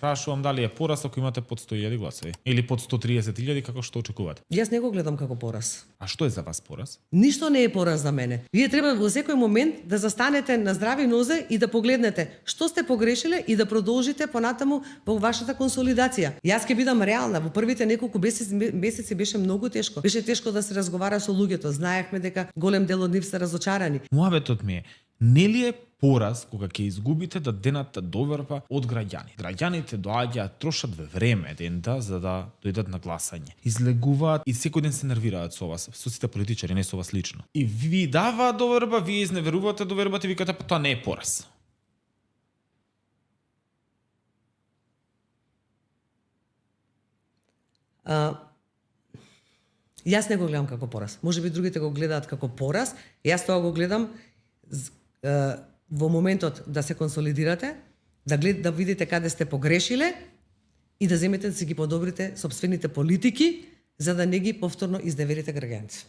Прашувам дали е пораз ако имате под 100.000 гласови или под 130.000 како што очекувате. Јас не го гледам како пораз. А што е за вас пораз? Ништо не е пораз за мене. Вие треба во секој момент да застанете на здрави нозе и да погледнете што сте погрешиле и да продолжите понатаму во вашата консолидација. Јас ќе бидам реална. Во првите неколку месеци беше многу тешко. Беше тешко да се разговара со луѓето. Знаевме дека голем дел од нив се разочарани. Муабетот ми е, нели е пораз кога ќе изгубите дадената доверба од граѓани? Граѓаните доаѓаат, трошат време денда за да дојдат на гласање. Излегуваат и секој ден се нервираат со вас, со сите политичари, не со вас лично. И ви дава доверба, вие изневерувате довербата и викате па тоа не е пораз. Јас не го гледам како пораз. Можеби другите го гледаат како пораз. Јас тоа го гледам во моментот да се консолидирате, да видите каде сте погрешиле и да земете да си ги подобрите сопствените политики за да не ги повторно изневерите граѓаните.